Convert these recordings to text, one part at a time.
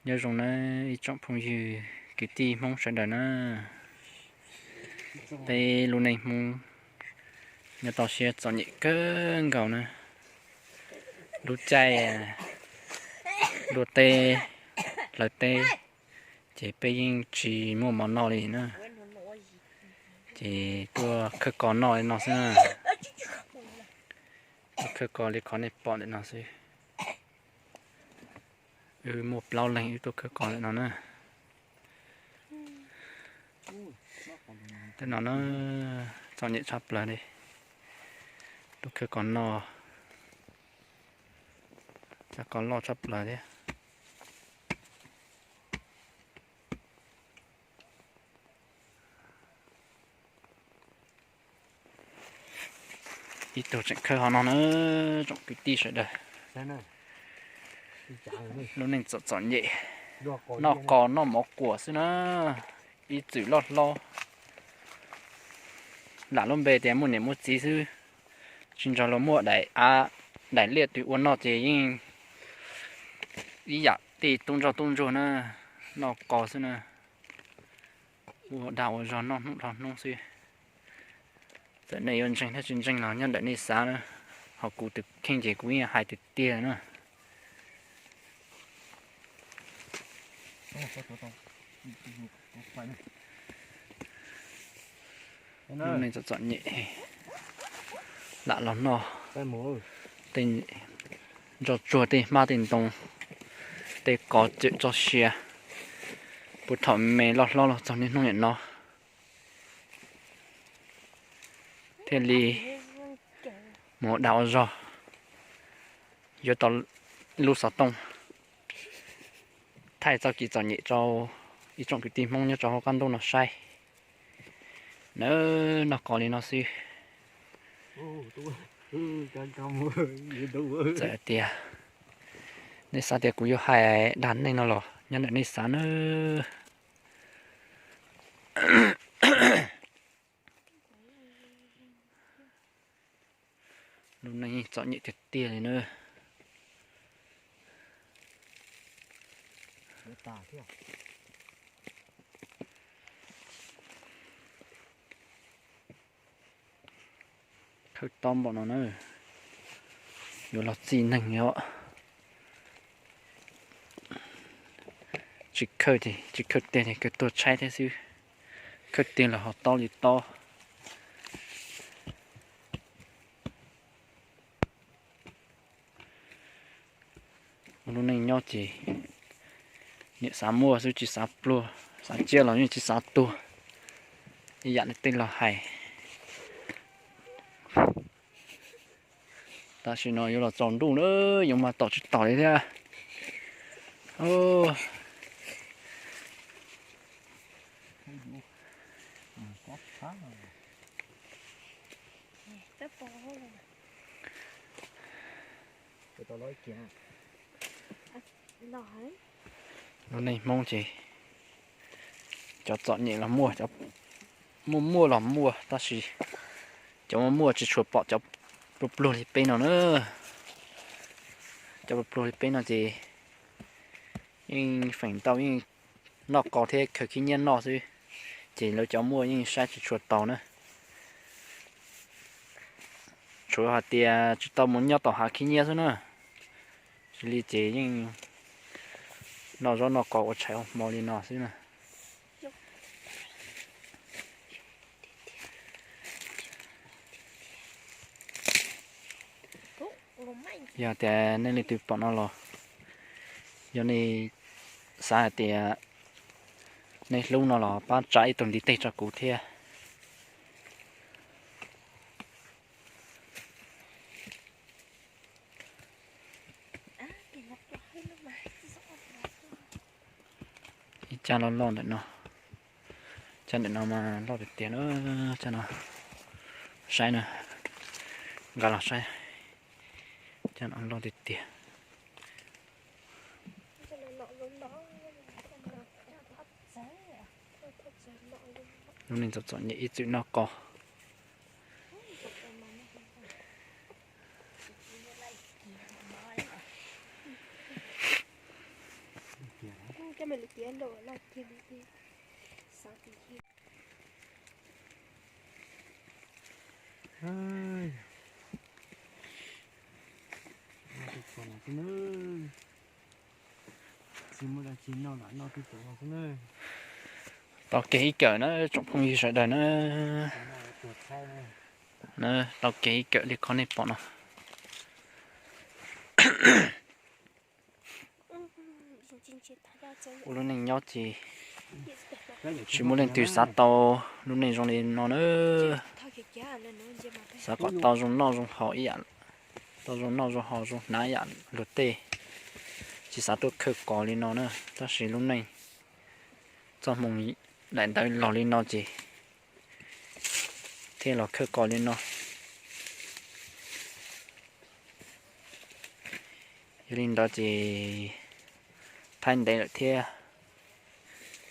Nyob zoo na ib tsoom phooj ywg kwv tij Hmoob sawv daws na, peb lub neej Hmoob nyob toj siab txom nyem kawg nkaus na. Lub caij luaj teb hlawv teb ces peb yeej tsis muaj mov noj li na, ces tuaj khawb kos noj li no xwb na. Tuaj khawb kos li qhov nej pom ntawm no xwb. Wb muaj plaub leeg wb tuaj khawb kos ntawm no na. Ntawm no na, txom nyem tshaj plaws li. Tuaj khawb kos noj, cov kos loj tshaj plaws thiab. Ib tug tseem khawb ho no na, tsoom kwv tij sawv daws. Lub neej txom txom nyem, noj qos noj mov quas xwb na, ib txwm loj hlob. Lam lub npe tias muaj niam muaj txiv xwb, tsis nrog luag muaj daim av daim liaj twg ua noj ces yeej ib yam tej tub ntsoj tub ntsuag na, noj qos xwb na. Ua dag ua zog noj hnub dhau hnub xwb. Txawm nej yuav ntseeg thiab tsis ntseeg los nyob ntawm nej xav na, ho kuv tus kheej ces kuv yeej hais tiag tiag na. Lub neej txom txom nyem, lam los noj tej ntsuag tsuag, tej hmab tej ntoo, tej qos cawm txoj sia, puag thaum me loj hlob los txog niaj hnub niam no thiaj li mus ua dag ua zog, yuav tau lub xov tooj thaij txoj kev txom nyem rau ib tsoom kwv tij Hmoob nyob rau hauv qab ntuj no saib. Nawb, noj qos li no xwb. Txawm hais tias nej xav tias kuv yuav hais dag neeg no los nyob ntawm nej xav nawb. Lub neej txom nyem tiag tiag li na. Khawb tob npaum no na, yuav los txi neeg os. Tsis khawb ces tsis khawb tiag ces kawg tuag tshaib thiab xwb. Khawb tiag los ho tob li tob. Ua lub neej nyob ces niam xav muaj xwb tsis xav pluag, xav ciaj los yeej tsis xav tuag. Ib yam li tej laus hais. Tam sim no yuav los tsaus ntuj na, yuav mas tom tsis tom li thiab. Lub neej Hmoob ces cov txom nyem los muaj, cov muaj muaj los muaj, tab sis cov muaj muaj tsis tshua pom cov pluag pluag li peb no na. Cov pluag pluag li peb no ces yeej feem ntau yeej noj qos thiab khaws khib nyiab noj xwb, ces lawv cov muaj yeej saib tsis tshua taus na. Tsuav hais tias tsis tau mus nyob tom hav khib nyiab xwb na, tsis li ces yeej noj zaub noj qos ua tshais ua hmo li no xwb na. Yog tias nej leej twg pom no los, yog nej xav hais tias nej hlub no los pab tsa ib tug ntiv tes rau kuv thiab. Ib caj loj loj ntawm no, caj ntawm no mas loj tiag tiag na, caj no saib na, nqa los saib, caj no loj tiag tiag. Lub neej txom txom nyem ib txwm noj qos. Tau kiag ib kawm na tsoom phooj ywg sawv daws na. Na, tau kiag ib kawm li qhov nej pom no. Ua lub neej nyob ces tsis muaj leej twg xav tau lub neej zoo li no na. Xav kom tau zoo noj zoo haus ib yam, tau zoo noj zoo haus zoo hnav ib yam luag tej, tsis xav tuaj khawb kos li no na. Tab sis lub neej txoj hmoo daim ntawv los li no ces thiaj los khawb kos li no. Yog li ntawd ces thaij ntev lawm thiab,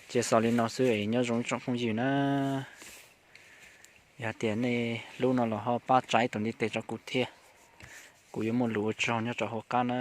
cia xaus li no xwb es nyob zoo ib tsoom phooj ywg na. Yog tias nej hlub no los ho pab tsa ib tus ntiv tes rau kuv thiab, kuv yuav muaj lus ua tsaug nyob rau hauv qab na.